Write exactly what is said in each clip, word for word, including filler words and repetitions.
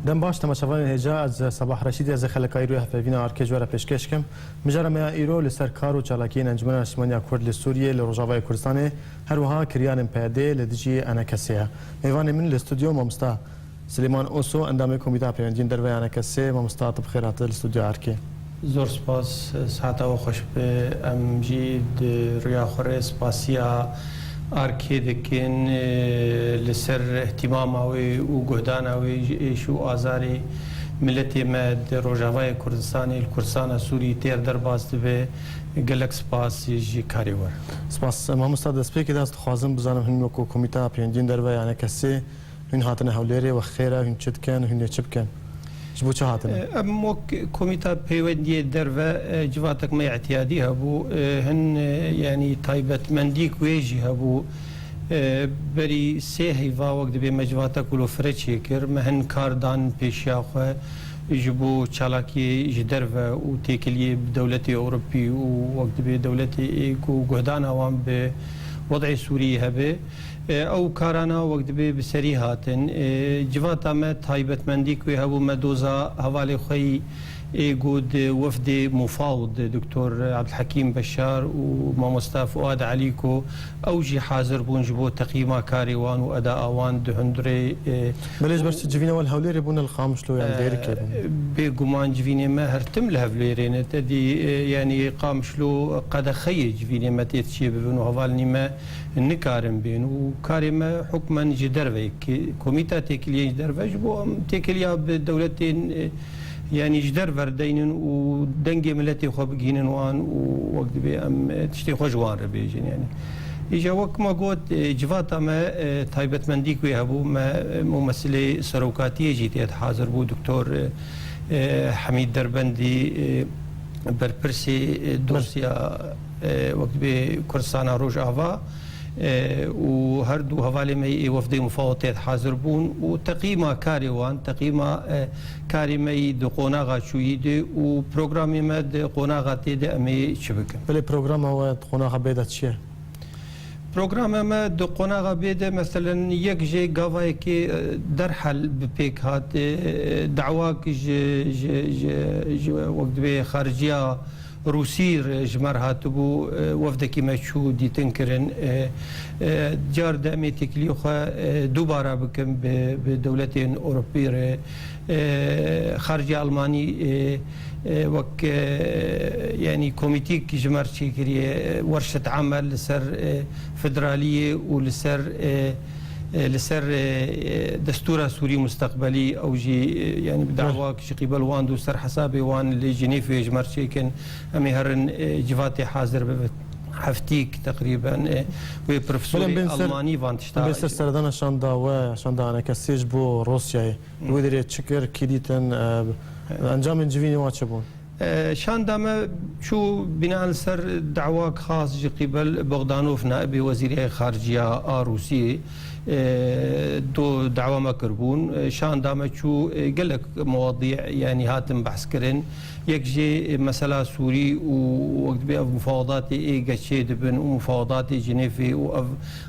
Dem baş, temaşevanên hêja, ez Sebah Reşîdî, ez ê xeleka îro ya hevpeyvîna Arkê ji we re pêşkêş kim. Mijara me ya îro li ser kar û çalakiyên Encûmena Niştimaniya Kurd li Sûriyê, li Rojavayê Kurdistanê, her wiha kiryanên P Y D'ê li dijî E N K S'ê ye. Mêvanê min li stûdyo mamosta Silêman Oso, endamê Komîta Pêwendiyên Derve ya E N K S'ê. Mamosta, tu bi xêr hatî li stûdyoya Arkê. Zor spas, siheta we xweş be. Em jî di rûya xwe re spasiya Arkê dikin, e, li ser îhtîmama wê û guhdana wê ji êş û azarê miletê me di Rojavayê Kurdistanê, li Kurdistana Sûrî têr derbas dibe. Gelek spas ji karê we re. Spas. Mamosta, destpêkê de ez dixwazim bizanim, hûn wekû Komîta Pêwendiyên Derve ya E N K S'ê, hûn hatine Hewlêrê, we xêr e, hûn çi dikin, hûn ê çi bikin? Ji bo çi hatine? E, em wek Komîta Peywendiyê Derve, e, civatek me îtiyadî hebû, e, hin, e, yanî taybetmendîk wê jî hebû. E, berî sê heyva wek dibê me civatek wilo fire çêkir, me hin kar dan pêşiya xwe ji bo çalakiyê ji derve û têkiliyê bi dewletê Ewropî û wek dibê dewletê ê ku guhdana wan bi wed'ê Sûriyê hebe. E, ew karana wek dibê bi serî hatin. E, civata me taybetmendîk wê hebû, me doza hevalê xwe yî ê ku di wefdê mufawid, Doktor Abdulhekîm Beşar û Mamosta Fuad Elî, ku ew jî hazir bûn ji bo teqîma karê wan û edaa wan di hundirê, e, Belê, ji ber çi civîna wan li Hewlêrê bûn, li Qamişlo yan Dêrikê bûn? E, bêguman civînê me her tim li Hewlêrê ne. Te dî, e, yanî Qamişlo qedexeyê civînê me tê çêbibin û hevalnî me nikarin bên û karê me hukmen ji derve ye. Komîta têkiliyên ji derve ji bo em têkiliya bi dewletên, e, yanî ji derve re deynin û dengê miletê xwe bigihînin wan û wek dibê em, e, tiştê xwe ji wan re bêjin yanî. Îja wek me got, e, civata me, e, taybetmendîk wê hebû, me, e, mumesilê serokatiyê jî tê de hazir bû, Doktor, e, e, Hemîd Derbendî, e, berpirsê, e, dosya, e, wek dibê Kurdistana Rojava, e, û her du hevalê me yê wefdê mufawetê hazir bûn û teqîma karê wan, teqîma, e, karê me yî di qonaxa çûyî de û programê me di qonaxa tê de em ê çi bikin. Belê, programa we di qonaxa bê de çi ye? Programa me di qonaxa bê de, meselen, yek jê gavayekê, e, derhal bi pêk hat, e, dawak ji, ji, ji, ji wek dibê xariciya Rûsî re ji me re hatibû, e, wefdekî me çû dîtin kirin. E, e, car de em ê têkiliyê xwe, e, dubara bikin bi, bi dewletên Ewropî re. E, xariciya Almanî, e, e, wek, e, yanî komîtîk ji me re çêkiriye, e, werşet emel li ser, e, federaliyê û li ser, e, e, li ser, e, e, destûra Sûrî musteqbelî, ew jî, e, yanî bi Belê. dawak ji qîbel wan du ser hesabê wan li Jinêfê ji me re çêkin. Em ê herin, e, civatê hazir bibe. Heftîk teqrîben, e, wê Belê, profesorê em bên ser, Almanî van tişta em bên ser seredana şanda we, şanda E N K S'ê ji bo Rûsyayê. Li wê derê çi kir, kî dîtin, e, encamên civînê wan çi bûn? E, şanda me çû bînan li ser dawak xas ji qîbel Bogdanov, naibê wezîrê xariciya a Rûsiyê, e, do dawa me kiribûn. E, şanda me çû, e, gelek mewadî, yanî, hatin behs kirin. Yek jê, e, mesela Sûrî û wek dibê ev mufawedatê ê geçê dibin û mufawedatê Cinêfê û ev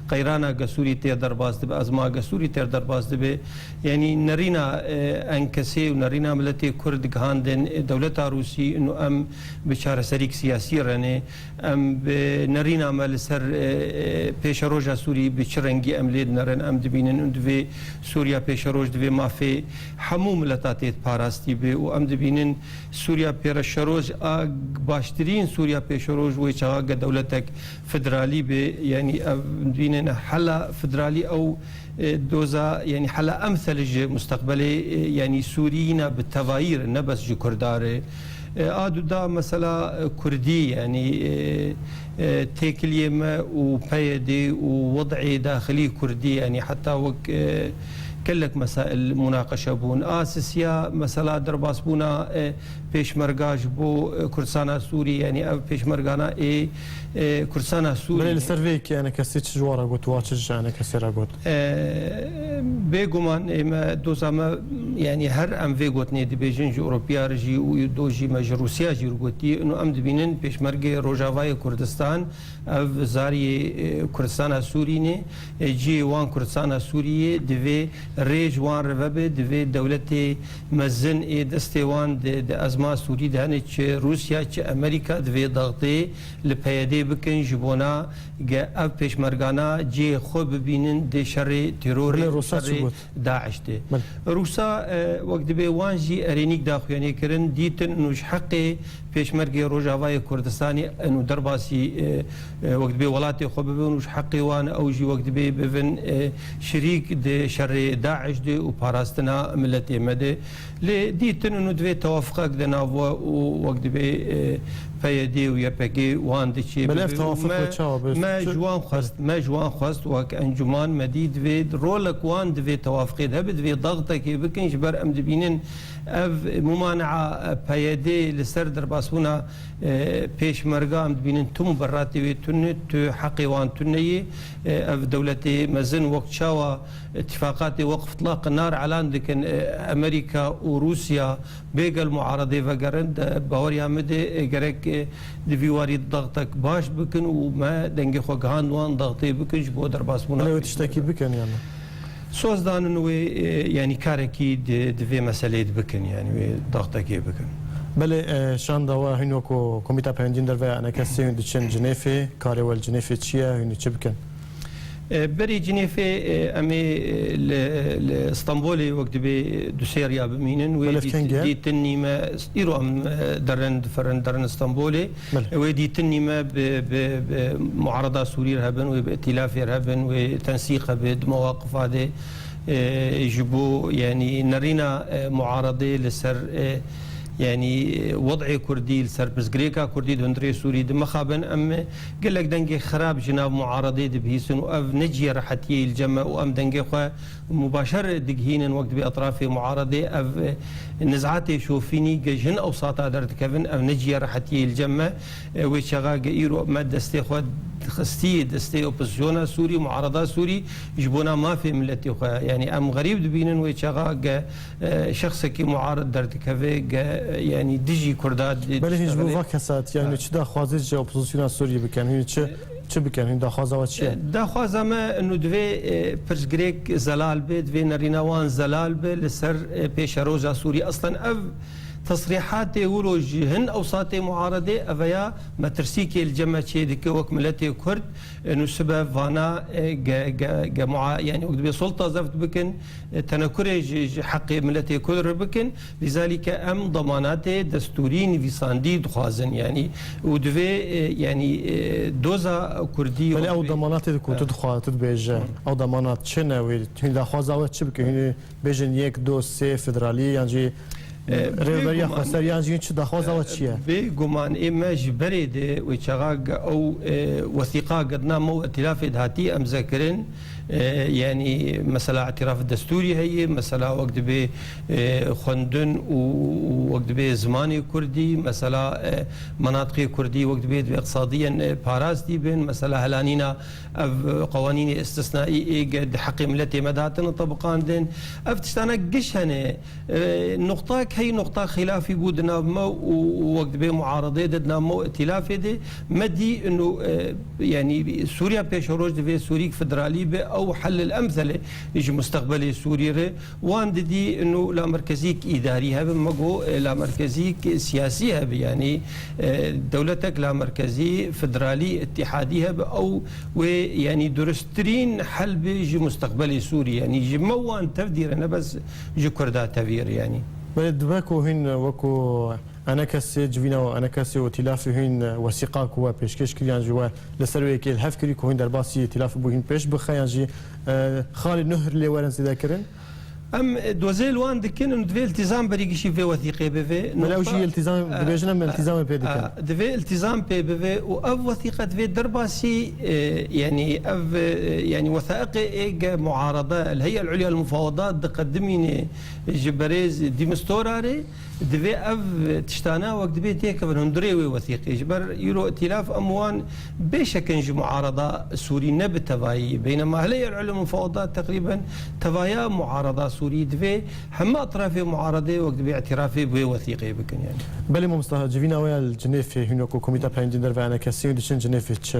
qeyrana Gesûrî tê derbas dibe, ezma Gesûrî tê derbas dibe. Yanî nerîna, e, Enkesê û nerîna miletê Kurd gihandin, e, dewleta Rûsî û em bi çareserîk siyasî re ne, em bi nerîna me li ser, e, e, pêşeroja Sûrî bi çi rengî em lê dinerin, em dibînin û divê Sûriya pêşeroj, divê mafê hemû mileta tê parastî be û em dibînin Sûriya pêşeroj a baştirîn Sûriya pêşeroj wê çaxa ge dewletek federalî be, yanî ev dibînin hela federalî ew e, doza, yanî hela emsel ji musteqbelê, e, yanî Sûriyîna bi tevayî re, ne bes ji Kurda re. E, a du da mesela, e, Kurdî, yanî, e, e, têkiliyê me û P Y D û wed'ê daxilî Kurdî, yanî heta wek, e, gelek mesail munaqeşe bûn. A sisiya mesela derbasbûna, e, pêşmerga ji bo, e, Kurdistana Sûrî, yanî ev pêşmergana ê, e, Kurdistana Sûrî. Belê, li ser vê yekê, yanî kesê çi ji wan re got, wa çi ji, yanî kesê re got? E, bêguman ê me, doza me, yanî her em vê gotinê dibêjin, ji Ewropiya re jî û do jî me ji Rûsiya jî gotiye, û em dibînin pêşmergê Rojavayê Kurdistan, ev zariyê, e, Kurdistana Sûrî ne, e, cihê wan Kurdistana Sûriyê divê rê ji wan re vebe, divê dewletê mezin ê destê wan di, di ezma Sûrî de hene, çi Rûsya, çi Amerîka, divê daxtê li P Y D bikin, ji bona ge ev pêşmergana cihê xwe bibînin di şerê terorê, Belê, Rûsya çi şerê got? DAIŞ de. Belê. Rûsa, e, wek dibê wan jî erênîk daxuyaniyê kirin, dîtin û ji heqê pêşmergê Rojavayê Kurdistanê û derbasî, e, e, wek dibê welatê xwe bibin û ji heqê wan ew jî wek dibê bibin, e, şirîk di şerê DAIŞ de û parastina miletê me de. Lê dîtin û divê tewafiqek di nav we û wek dibê, e, P Y D û Y P G wan diçê Belê ev bibe û tewafik me, we çawa be? me Çi- ji wan xwest, me ji wan xwest wek encûman me dî divê rolek wan divê tewafiqê de hebe, divê daxtekê bikin, ji ber em dibînin ev mumanea P Y D li ser derbasbûna, e, pêşmerga em dibînin tim û berratê wê tune, tu heqê wan tune ye. E, ev dewletê mezin wek çawa îtifaqatê Waqf Itlaq Nar elan dikin, e, Amerîka û Rûsya bê gel muaredê vegerin, de baweriya min de, e, gerek, e, di vî warî daxtek baş bikin û me dengê xwe gihand wan daxtê bikin ji bo derbasbûna Belê wê tiştekî pêşmerga. bikin yani. Soz danin wê, e, yanî karekî di, di vê meseleyê de bikin, yanî wê daxtekê bikin. Belê, e, şanda we hûn wekû Komîta Peyndîn Derve ya Enekesê hûn diçin Cinêfê, karê we li Cinêfê çi ye, hûn ê çi bikin? E, berî Cinêfê, e, em ê, e, li, li Stenbolê wek dibê, e, du sê riya bimînin. Wê Belê dît-, kengê? dîtin nîme, îro em, e, derin, diferin, derin Stenbolê. Belê. Wê dîtin nîme bi, bi, bi muarada Sûrî re hebin, wê bi îtîlafê re hebin, wê tensîq hebe di mewaqifa de, e, ji bo, yanî nerîna, e, muaradê li ser, e, yanî, e, wed'ê Kurdî, li ser pirsgirêka Kurdî di hundirê Sûrî de mixabin. Em gelek dengê xirab ji nav muaradê dibihîsin û ev ne cihê rehetiyê ye li cem me û em dengê xwe mubaşer digihînin wek dibê etrafê muaredê. Ev, e, nizatê şofînî ge ji hin ewsata derdikevin, ev ne cihê rehetiyê li cem me. E, wê çaxa ge îro me destê xwe xistî destê opozisyona Sûrî, muarada Sûrî ji bona mafê miletê xwe. Yanî em xerîb dibînin wê çaxa ge, e, şexsekî muarid derdikeve, ge, e, yanî dijî Kurda di-, Belê hîn ji bo diştexile. va kesat, yani Ha. çi daxwazê ji opozisyona Sûrî bikin? Hîn çi, E, çi bikin? Hîn daxwaza we çi ye? E, daxwaza me û divê, e, pirsgirêk zelal be, divê nerîna wan zelal be li ser, e, pêşeroja Sûrî. Eslen ev tesrîhatê wilo ji hin ewsatê muaredê, eveya metirsîkê li cem me çêdike wek miletê Kurd, e, nûsibe vana, e, ge, ge, ge mua-, yani wek dibê sulta zeft bikin, e, tenekurê ji, ji heqê miletê Kurd re bikin. Lîzalîke em demanatê destûrî nivîsandî dixwazin, yani, û divê, e, yani, e, doza Kurdî Belê wek ew dibê demanatê ku tu dixwa-, tu dibêje, Hı. ew demanat çi ne wê? Hûn daxwaza we çi bikin? Hûn bêjin yek, do, sê federalî yan jî E, rêveberiya bêguman, xweser yan jî çi daxwaza we çi ye? Bêguman ê me ji berê de wê çaxa ge ew, e, wesîqa ge di nav me û îtîlafê de hatî emze kirin. E, yanî mesela îtîraf destûrî heye, mesela wek dibê, e, xwendin û, û wek dibê zimanê kurdî, mesela, e, menatiqê kurdî wek dibê divê iqtisadiyen, e, parastî bin, mesela helanîna ev, e, qewanînê istisnaî ê ge di heqê miletê me de hatine tebiqandin. Ev tiştana giş hene. E, nuqtak hey nuqta xilafî bû di nav me û, û wek dibê muaredê de di nav me û îtîlafê de me dî û, e, yanî Sûriya pêşeroj divê Sûrîk federalî be, ew helil emsel e ji mustaqbelê Sûrî re. Wan didî û lamerkezîk îdarî hebe, me got, e, lamerkezîk siyasî hebe, yanî, e, dewletek lamerkezî, federalî, îtîhadî hebe, ew wê, yanî durustirîn hel be ji mustaqbelê Sûrî. Yanî ji me wan tevdî re, ne bes ji Kurda tevî re, yanî. Belê dibe ku hûn wekû Enekesê, civîna we Enekesê û îtîlafê hûn wesîqa ku we pêşkêş kiriyan ji we li ser wê yekê li hev kirî ku hûn derbasî îtîlafê bû hûn pêş bixe yan jî, e, xalê nuh lê werin zêde kirin? Em, e, dozê li wan dikin û divê îltîzam berî gişî vê wesîqê bibe. Belê ew jî Nuqta-, îltîzam e, dibêjin em e, îltîzamê pê dikin. E, divê îltîzam pê bibe û ev wesîqe divê derbasî, e, yanî ev, e, yanî wesaiqê ê ge muarada, el-Hey'e el-Ulya el-Mufawedat diqedimîne ji berêz Dîmistora re, divê ev tiştana wek dibê têkevin hundirê wê wesîqê. Ji ber îro îtîlaf em wan bêşek in ji muarada Sûrî ne bi tevayî. Beynema El-Hey'e el-Ulya el-Mufawedat teqrîben tevaya muarada Sûrî divê heme etrafê muaredê wek dibê îtîrafê bi wê wesîqê bikin, yanî. Belê mamosta, civîna we ya li Cinêfê, hûn wekû Komîta Peyndîn Derve Enekesê, hûn diçin Cinêfê çi?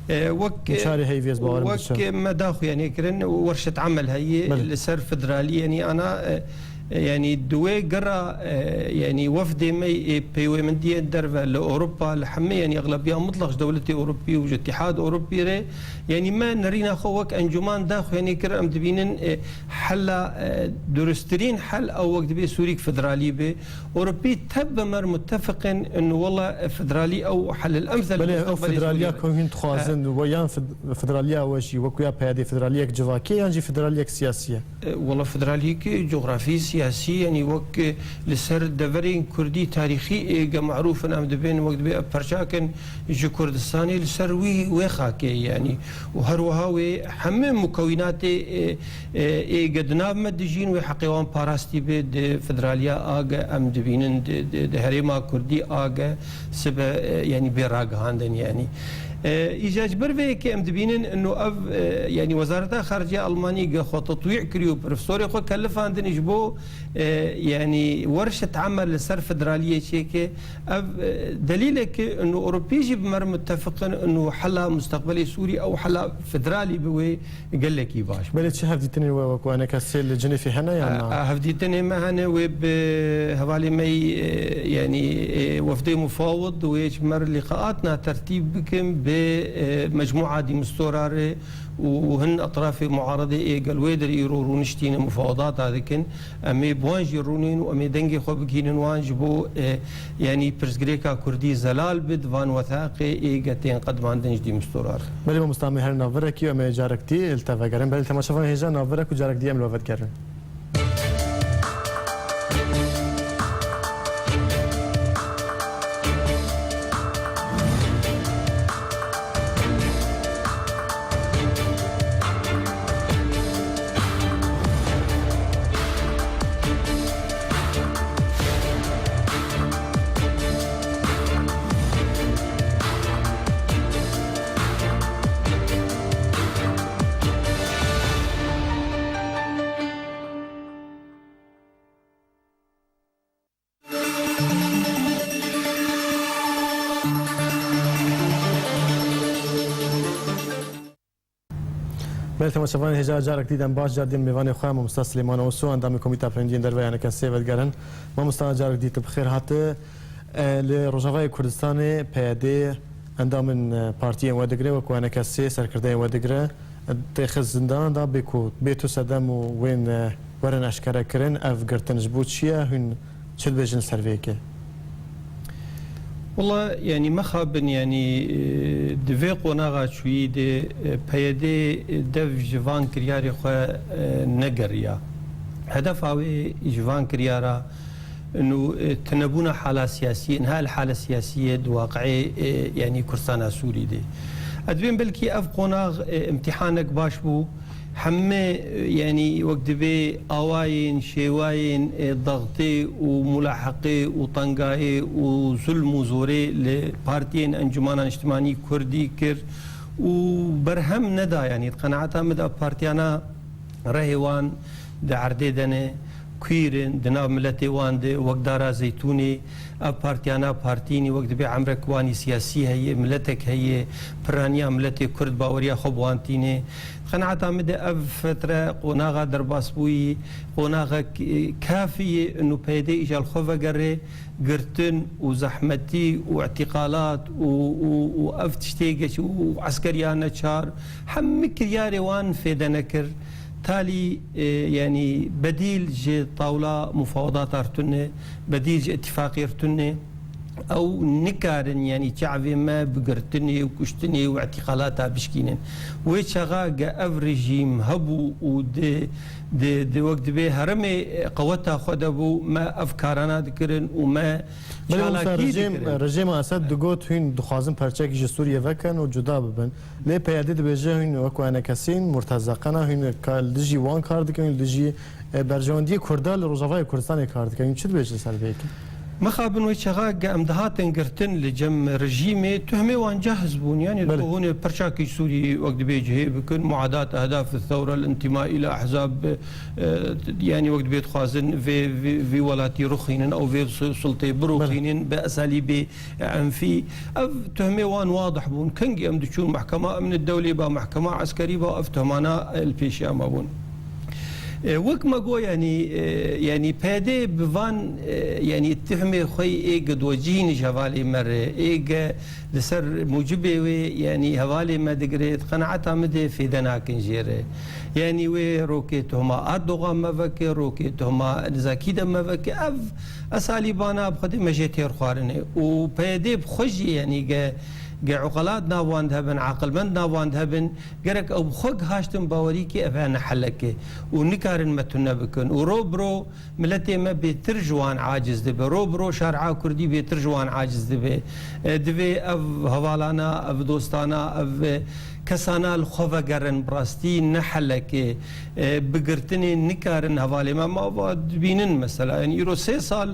E, wek, Çarê heyviyê ez bawerim wek diçe. Me daxuyanî kirin, werşet emel heye Belê. Li ser federalî, yanî ana, e, e, yanî di wê gera, e, yanî wefdê me ê peywemendiyên derve li Ewropa, li hemê, yanî exlebiya mutlaq ji dewletê Ewropî û ji Îtîhad Ewropî re, yanî me nerîna xwe wek encûman daxuyanî kir, em dibînin, e, hela, e, durustirîn hel ew wek dibê Sûrîk federalî be. Ewropî tev bi mer mutefiqin in wela federalî ew helil emsel Belê, ew mustaqbelê federaliya Sûriyê be. Ku hûn dixwazin, E, we yan fed-, federaliya we jî wekû ya PYDê federaliyek civakî ye yan jî federaliyek siyasî ye? E, wela federaliyek cografî, siyasî, yanî wek, e, li ser deverên kurdî tarîxî êge merûf in, em dibên wek dibê ev perçakin ji Kurdistanê li ser wî wê xakê, yanî û her wiha wê hemû mukewînatê, e, e, êge di nav me dijîn wê heqê wan parastî be. Di federaliya age em dibînin di, di, di herêma kurdî age sibe, e, yanî bê ragihandin, yanî. E, îca ji ber vê yekê em dibînin ino ev, e, yanî Wezareta Xarice ya Almanî ge xwe tetwî kiriyo, profesorê xwe kelifandin ji bo, e, yanî werşet emel li ser federaliyê çêke. Ev, e, delîlek e ino Ewropî jî bi mer mutefiqin ino hela mustaqbelê Sûrî ew hela federalî bi wê gelekî baş. Belê, çi hevdîtinên we wek enekesê li Cinêfê hene yan na? A, a, hevdîtinê me hene, wê bi hevalê me yî, e, yanî, e, wefdê mufawid wê ji me re lîqaat na tertîb bikin bi, e, mecmûa dîmistora re û hin etrafê muaredê ê gel wê derê îro rûniştîne mufawidata dikin. Em ê bi wan jî rûnîn û em ê dengê xwe bigihînin wan ji bo, e, yanî pirsgirêka kurdî zelal bi di van wethaqê ê ge tên qedmandin ji dîmistora re. Belê mamosta, em ê herin navberekî û em ê carek dî li te vegerin. Belê temaşevanên hêja, navberek û carek dî em li we vedigerin. Belê temaşevanên hêja, carek dî dem baş, car dî em mêvanê xwe, Mamosta Silêman Oso, endamê Komîta Pêwendiyên Derve ya N K S vedigerin. Mamosta, carek dî tu bi xêr hatî. E, li Rojavayê Kurdistanê P Y D endamên, e, partiyên we digire, wek N K S serkirdeyên we digire, e, têxe zindanan da bê ku bê tu sedem û wên, e, werin eşkere kirin. Ev girtin ji bo çi ye? Hûn çi dibêjin li ser vê yekê? Wela, yanî mexabin, yanî, e, di vê qonaxa çûyî de, e, P Y D dev ji van kiryarê xwe, e, negeriya. Hedefa wê ji van kiryara û, e, tunebûna hala siyasiyê, niha li hala siyasiyê di waqiê, e, yanî Kurdistana Sûrî de. Ez dibêm belkî ev qonax, e, imtîhanek baş bû. Hemî, e, yanî wek dibê awayên, şêwayên, e, dextê û mulaheqê û tengayê û zulm û zorê li partiyên Encûmana Niştimanî Kurdî kir û berhem neda, yanî di qenaeta min de partiyana rehê wan di erdê de ne, kwîr in, di nav miletê wan de, wek dara zeytûnê, ev partiyana partînî, wek dibê emrek wanî siyasî heye, miletek heye, piraniya miletê Kurd baweriya xwe bi wan tîne. Di qenaeta min de ev fetre qonaxa derbasbûyî, qonaxek, e, kafî ye, û P Y D îja li xwe vegere, girtin û zehmetî û îtîqalat û, û, û ev tiştê geç û eskeriya neçar, hemî kiryarê wan fêde nekir. Talî, e, yanî bedîl ji tawla mufawedata re tune, bedîl ji îtîfaqê re tune. Ew nikarin, yanî çavê me bi girtinê û kuştinê û îtîqalata bişkînin. Wê çaxa ge ev rejîm hebû û di, di, di wek dibê heremê qeweta xwe de bû, me ev karana dikirin û me Belê, wisa çalakî rejîm, dikirin. Rejîma Esed digot, hûn dixwazin perçekî ji Sûriyê vekin û cuda bibin. Lê P Y D dibêje, hûn wek enekesîn, murtezeqe ne, hûn ka-, li dijî wan kar dikin, hûn li dijî, e, berjewendiyê Kurda li Rojavayê Kurdistanê kar dikin. Hûn çi dibêjin ser vê yekê? Mixabin wê çaxa ge em dihatin girtin li cem rejîmê, tuhmê wan cahiz bûn. Yani Belê. Hûn ê pirçakî Sûrî wek dibê cihê bikin, muadat ehdaf thewra, el-intima îla ehzab, e, yani wek dibê dixwazin vê, vê, vê welatî ruxînin, ew vê su-, sultê biruxînin, Belê. Bi esalîbê enfî. Ev tuhmê wan wadih bûn. Kengî em diçûn mehkema emni dewlê ba, mehkema eskerî ba, ev tuhmana, e, li pêşiya me bûn. E, wek me got, yanî, e, yanî P Y D bi van, e, yanî tihmê xwe yê êge dwecihîn ji hevalê me re, êge li ser mucibê wê, yanî hevalê me digire, di qenaeta min de fêde nakin jê re. Yanî wê rokê tuhma Erdogan me veke, rokê tuhma Nizakî de me veke, ev esalîbana bi xwedê me jê têr xwarine. Û P Y D bi xwe jî, yanî ge, ge uqela di nav wan de hebin, aqilmend nav wan de hebin, gerek ew bi xwe gihaştin bawerî ke ev ne helek e û nikarin me tune bikin û ro bi ro miletê me bêtir ji wan aciz dibe. Ro bi ro şari'a kurdî bêtir ji wan aciz dibe. E, divê ev hevalana, ev dostana, ev, e, kesana li xwe vegerin, bi rastî ne helek e. E, bi girtinê nikarin hevalê me. Ma va dibînin mesela, yani îro sê sal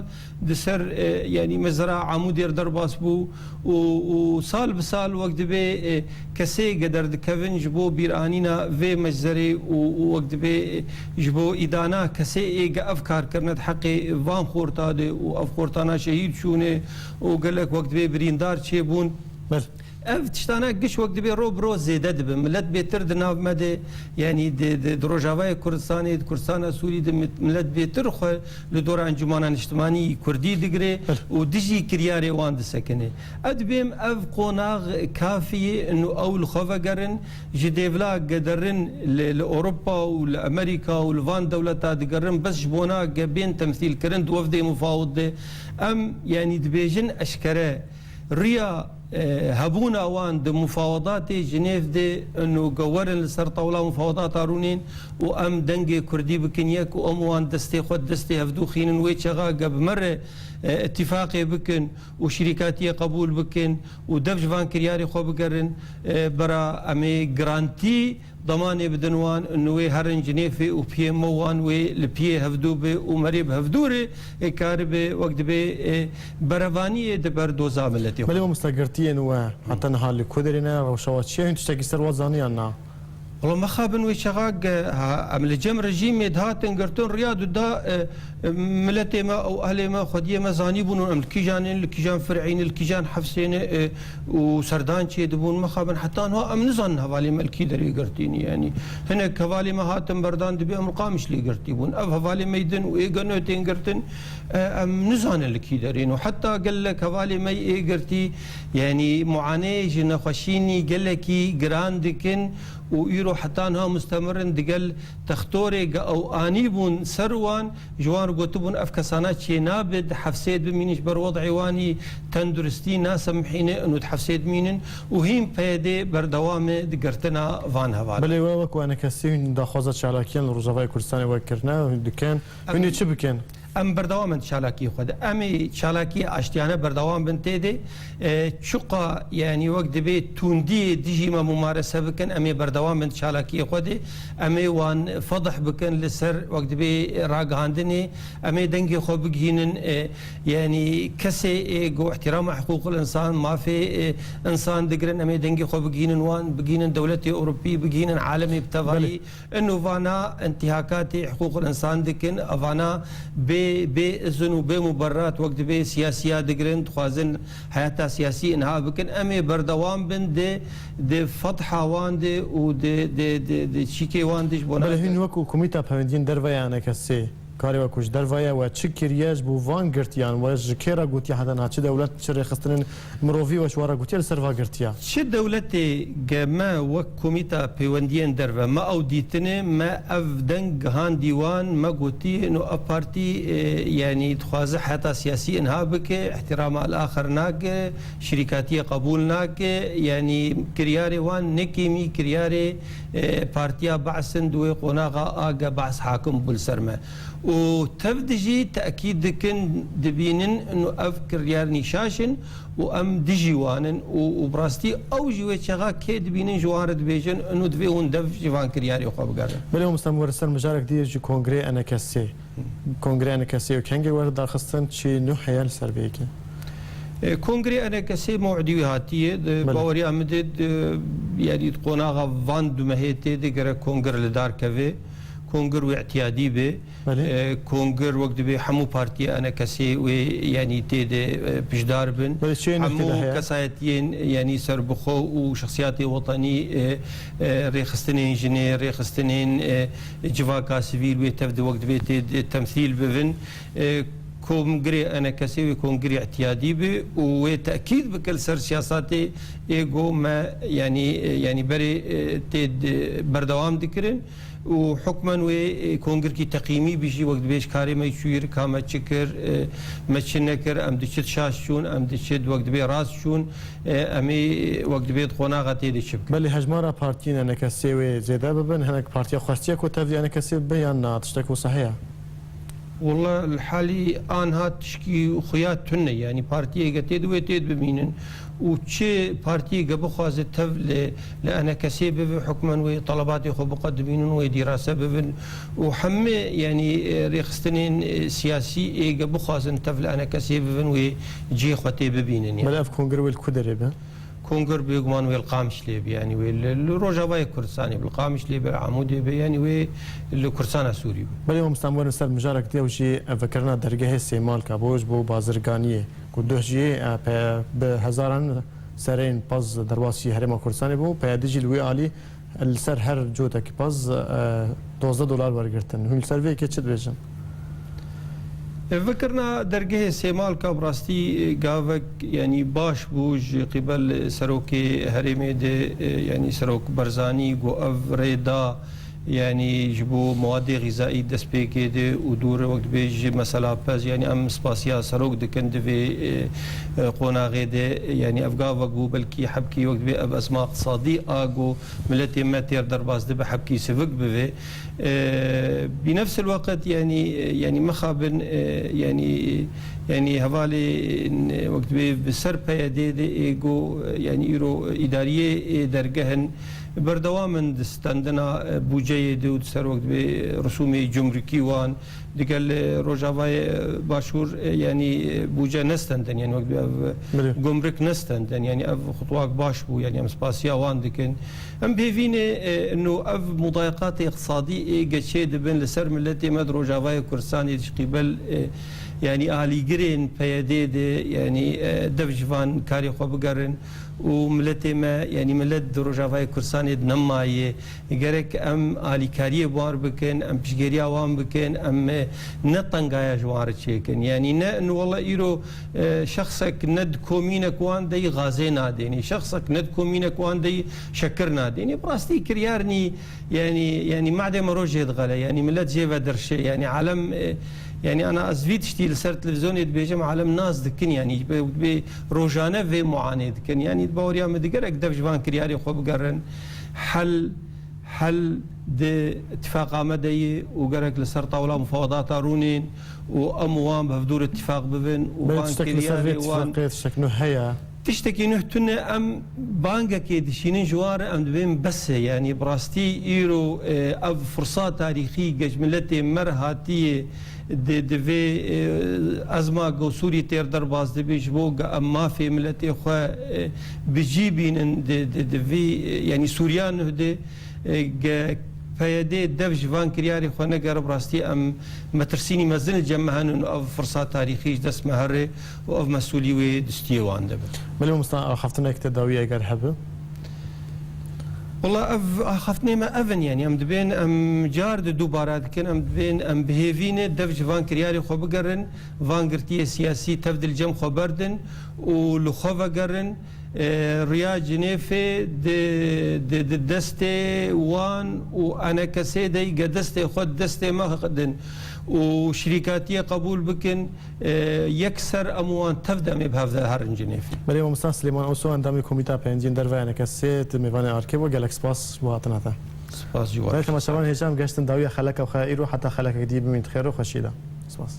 di ser, e, yanî mezra Amûdê re derbas bû û, û sal bi sal wek dibê, e, kesê ge derdikevin ji bo bîranîna vê meczerê û, û wek dibê, e, ji bo îdana kesê ê ge ev kar kirine di heqê van xorta de û ev xortana şehîd çûne û gelek wek dibê birîndar çêbûn. Belê. Ev tiştana giş wek dibê ro bi ro zêde dibe. Milet bêtir di nav me de, yanî di, di, di Rojavayê Kurdistanê, di Kurdistana Sûrî de mit-, milet bêtir xwe li dora Encûmana Niştimanî Kurdî digire Belê. Û dijî kiryarê wan disekine. Ez dibêm ev qonax kafî ye û ew li xwe vegerin, ji dêvla gederin li, li Ewropa û li Amerîka û li van dewleta digerin, bes ji bona ge bên temsîlkirin di wefdê mufawid de. Em, yanî dibêjin eşkere, riya, e, hebûna wan di mufawedatê Jinêv de û ge werin li ser tawla mufawedata rûnên û em dengê Kurdî bikin yek û em wan destê xwe destê hevdû xînin wê çaxa ge bi me re, e, îtîfaqê bikin û şirîkatiyê qebûl bikin û dev ji van kiryarê xwe bigerin, e, bera em ê girantî demanê bidin wan, û wê herin Jinêfê û piyê me wan wê li piyê hevdû be û merê bi hevdû re, e, karibe wek dibê, e, berevaniyê di ber doza miletê xwe. Belê mamosta, girtiyên we heta niha li ku derê ne, rewşa we çi ye? Hûn tiştekî ser we zaniyan na? Wala mexabin wê çaxa ge, ha, em li cem rejîmê dihatin girtin, riya dida, e, e, miletê me û ehlê me, xwediyê me zanîbûn û em li kîjan in, li kîjan fir'î ne, li kîjan hefsê ne, e, û serdan çêdibûn. Mexabin heta niha em nizanin hevalê me li kî derê girtî ne. Yanî hinek hevalê me hatin berdan dibê em li Qamişlê girtî bûn. Ev hevalê me yê din û ê geno tên girtin, e, em nizanin li kî derê ne. Û heta gelek hevalê me yê girtî, yanî muaneyê ji nexweşînî gelekî giran dikin û îro heta niha mustemir in digel textorê ge ew anîbûn ser wan, ji wan re gotibûn, ev kesana çênabe di hefsê de bimînin, ji ber wed'ê wan î tenduristî nasemihîne û di hefsê de bimînin û hîn P Y D berdewam e di girtina van hevalan. Belê, we wek enekesî hûn daxwaza çalakiyan li Rojavayê Kurdistanê we kirine, hûn dikin. Em Hûn ê çi bikin? Em berdewam in di çalakiyê xwe de. Em ê çalakiyê aştiyane berdewam bin tê de. E, çiqa, yanî wek dibê tundiyê dijî me mumarese bikin, em ê berdewam bin di çalakiyê xwe de. Em ê wan fedih bikin li ser wek dibê ragihandinê. Em ê dengê xwe bigihînin, e, yanî kesê ê ku îhtîrama hiqûqil însan, mafê, e, însan digirin, em ê dengê xwe bigihînin wan, bigihînin dewletê Ewropî, bigihînin alemê bi tevayî. Belê. Ino vana intihakatê hiqûqil însan dikin, evana bê, bê izin û bê muberrat wek dibê siyasiya digirin, dixwazin heyata siyasî inha bikin. Em ê berdewam bin di, di fetha wan de û di, di, di, di çîkê wan de ji bona Belê, hûn wekû Komîta Peywendiyan Derve ya N K S, karê we ku ji derve ye, we çi kiriye ji bo van girtiyan? We ji kê re gotiye heta niha? Çi dewlet, çi rêxistinên mirovî we ji we re gotiye li ser va girtiya? Çi dewletê ge me wek Komîta Peywendiyên Derve, me ew dîtine, me ev deng gihandî wan, me gotî, no ev partî, e, yanî dixwaze heta siyasî inha bike, îhtîrama el-axir nake, şirîkatiyê qebûl nake, yanî kiryarê wan ne kêmî kiryarê, e, partiya Baas in di wê qonaxa a ge Baas hakim bû li ser me. Û tev dijî tekîd dikin, dibînin, no ev kiryar nîşaş in, û em dijî wan in û, û bi rastî ew jî wê çaxa kê dibînin ji wan re dibêjin, û divê hûn dev ji van kiryarê xwe bigerin. Belê, mamosta, em werin ser mijarek dî ji kongreyê N K S. Kongrê Enekesê û kengê were darxistin, çi nû heye li ser vê yekê? E, Kongrê Enekesê mewidî wî hatiye. Di Belê. Baweriya min de, di, yanî di qonaxa van du mehê tê de gerek kongir li dar keve. Kongir wê îtiyadî be. Belê. E, kongir wek dibê hemû partiyê Enekesê wê, yanî tê de, e, pişdar bin. Belê, çi nû tê de Hemû heye? kesayetiyên, yanî serbixwe û şexsiyatê wetenî, e, e, rêxistinên jinê, rêxistinên, e, civaka sivîl wê tev de wek dibê tê de temsîl bibin. E, Kongrê Enekesê wê kongirê îtiyadî be û wê tekîd bike li ser siyasatê ê go me, yanî, e, yanî berê, e, tê de berdewam dikirin û hukmen wê, e, kongirkî teqîmî bijî wek dibê ji karê me çûyî rika me çi kir, e, me çi nekir, em di çi şaş çûn, em di çi wek dibê rast çûn, e, em ê wek dibê di qonaxa tê de çi bikin. Belê hejmara partiyên Enekesê wê zêde bibin, hinek partiya xwestiye ku tevlî Enekesê bibe yan na, tiştek wisa heye? Wela li halî anha tişkî xuya tune, yanî partiyê ge tê de wê tê de bimînin û çi partiyê ge bixwaze tev li, li Enekesê bibe, hukmen wê telebatê xwe biqedimînin, wê dîrase bibin û hemî, yanî, e, rêxistinên, e, siyasî ê ge bixwazin tev li Enekesê bibin, wê cihê xwe tê bibînin, yanî. Belê ev kongir wê li ku derê be? Kongir bêguman wê li Qamişlê be, yanî wê li, li Rojavayê Kurdistanê be, li Qamişlê be, li Amûdê be, yanî wê li Kurdistana Sûrî be. Belê, mamosta, em werin ser mijarek dî, ew jî vekirina dergehê Sêmalka bû ji bo bazirganiyê, ku duh jî, e, pe-, bi hezaran sereyên pez derbasî Herêma Kurdistanê bû, peyedî jî li wî alî li ser her cotekî pez, e, dozdeh dolar wergirtin. Hûn li ser vê yekê çi dibêjin? Vekirina dergehê Sêmalka bi rastî, e, gavek, yanî baş bû ji qîbel serokê herêmê de, e, yanî Serok Barzanî, ku ev rê da, yanî ji bo mewadê xîzayî destpêkê de û dûr wek dibê ji mesela pez, yanî em spasiya serok dikin di vê, e, e, qonaxê de, yanî ev gavek bû, belkî hebkî wek dibê ev ezma iqtisadî a ku miletê me têr derbas dibe, hebkî sivik bivê. E, bi nefsil weqt, yanî, yanî mixabin, e, yanî, yanî hevalên, e, wek dibê bi ser P Y D'ê de ê go, e, yanî îro îdariyê, e, dergeh in, berdewam in di stendina, e, bûceyê de û di ser wek dibê risûmê cumrikî wan, digel, e, Rojavayê, e, Başûr, e, yanî, e, bûce nestendin, yanî wek dibê ev Belê. gumrik nestendin, yanî ev xutwak baş bû, yanî em spasiya wan dikin. Em bêvînê, e, no ev mudayiqatê iqtisadî ê ge çê dibin li ser miletê me di Rojavayê Kurdistanê ji qîbel, e, yanî alîgirên P Y D'ê de, yanî, e, dev ji van karê xwe bigerin û miletê me, yanî milet di Rojavayê Kurdistanê de nemaye. Gerek em alîkariyê bi wan bikin, em piştgiriya wan bikin, em, e, ne tengaya ji wan re çêkin. Yanî ne, no wela îro, e, şexsek ne di komînek wan de yî gazê nadênê, şexsek ne di komînek wan de yî şekir nadênê. Bi rastî kiryar nî, yanî, yanî madê me rojê dixele, yanî milet jê ve dirşê, yanî alem, e, yanî ana ez vî tiştî li ser televîzyonê dibêjim, alem nas dikin, yanî bi, bi rojane vê muanê dikin. Yanî baweriya min digerek dev ji van kiryarê xwe bigerin. Hel, hel di tifaqa me de ye û gerek li ser tawla mufawedata rûnên û em û wan bi hevdûr îtifaq bibin û Belê van tiştek li ser vê kiryarê wan îtifaqê tiştek nû heye. Tiştekî nuh tune em bangekê dişînin ji wan re, em dibên bes e. Yanî bi rastî îro, e, ev firsa tarîxî ge ji miletê me re hatiye di, di vê, e, ezma go Sûrî têr derbas dibe ji bo ge em mafê miletê xwe, e, bi cî bînin di, di, di vî, e, yanî Sûriya nuh de, e, ge P Y D dev ji van kiryarê xwe negere, bi rastî em metirsînî mezin li cem me henin û ev firsa tarîxî ji dest me here û ev mesûlî wê di stûyê wan de be. Belê mamosta, axaftinek te dawî eger hebe? Wela ev axaftinê me ev in, yanî em dibên em car di dubara dikin, em dibên em bi hêvî ne dev ji van kiryarê xwe bigerin, van girtiyê siyasî tev di li cem xwe berdin û li xwe vegerin. E, riya Cinêfê di, di, di destê wan û enekesê de ge destê xwe di destê me din û şirîkatiyê qebûl bikin, e, yekser em û wan tev de em ê bi hev de herin Cinêfê. Belê, mamosta Silêman Oso, endamê Komîta Peyndiyên Derve Enekesê, tu mêvanê Arkê bû. Gelek spas ji bo hatina te. Spas ji we. Belê temaşevan, hêja em geştin dawiya xeleka xwe, îro heta xelekek dî bimîn di xêr û xweşî de. Spas.